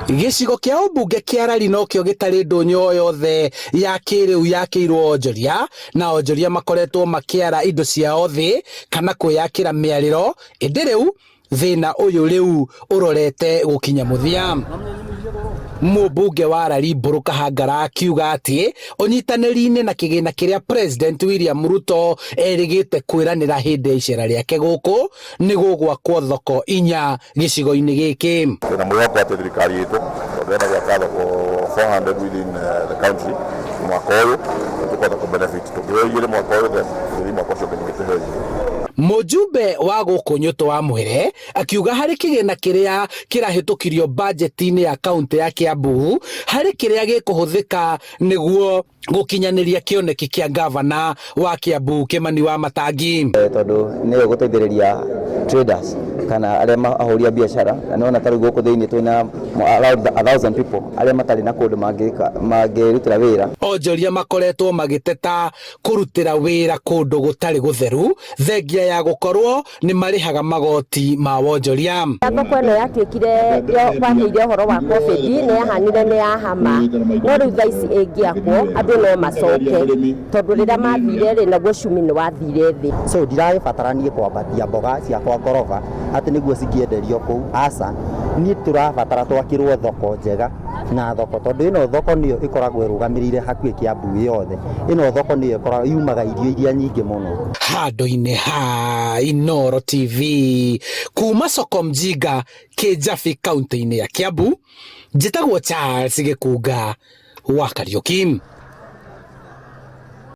Gĩcigo kĩa ũmbunge kĩa Lari nokĩo gĩtarĩ ndũnyũ o yothe ya kĩrĩu yakĩirwo onjoria, na onjoria makoretwo makĩara indo ciao thĩ kana kwĩyakĩra mĩarĩro, ĩndĩ rĩu thĩna ũyũ rĩu ũrorete gũkinya mũthia. Mũmbunge wa Lari Mbũrũ Kahangara akiuga atĩ ũnyitanĩri-inĩ na kĩgĩna kĩrĩa President William Ruto erĩgĩte kwĩranĩra hĩndĩ ya icera rĩake gũkũ nĩ gũgwakwo thoko inya gĩcigo-inĩ gĩkĩ. Twĩna mwĩhoko atĩ thirikari itũ tondũ ĩrenda gwaka thoko 400 within the country mwaka ũyũ tũkũhota kũ benefit tũngĩheo igĩrĩ mwaka ũyũ, then tũgĩthiĩ mwaka ũcio ũngĩ ningĩ tũheo igĩrĩ. Mũjumbe wa gũkũ Nyũtũ wa Mwere akiuga harĩ kĩgĩna kĩrĩa kĩrahĩtũkirio bajeti-inĩ ya kaũntĩ ya Kiambu harĩ kĩrĩa gĩkũhũthĩka nĩguo gũkinyanĩria kĩoneki kĩa ngavana wa Kiambu Kimani wa Matangi. Tondũ nĩyo gũteithĩrĩria traders kana arĩa ahũri a biacara, na nĩwona ta rĩu gũkũ thĩinĩ twĩna around 1,000 people arĩa matarĩ na kũndũ mangĩrutĩra wĩra. Onjoria makoretwo magĩteta kũrutĩra wĩra kũndũ gũtarĩ gũtheru thengia ya gũkorwo nĩ marĩhaga magoti ma wonjoria. Thoko ĩno yatuĩkire kwagĩire ũhoro wa Covid nĩ yahanire nĩ yahama, no rĩu thaa ici ĩngĩakwo andũ no macoke, tondũ rĩrĩa mathire rĩ, naguo cumi nĩ wathire thĩ. So ndiragĩbatara niĩ kwambatia mboga ciakwa ngoroba atĩ nĩguo cikĩenderio kũu, aca, niĩ tũrabatara twakĩrwo thoko njega na thoko, tondũ ĩno thoko nĩyo ĩkoragwo ĩrũgamĩrĩire hakuhĩ Kiambu yothe. Ĩno thoko nĩyo ĩkoragwo yumaga irio iria nyingĩ mũno. Handũ-inĩ ha Inooro TV kuma soko Mjinga Kĩnjabi kaunti-inĩ ya Kiambu, njĩtagwo Charles Gĩkunga wa Kariũki.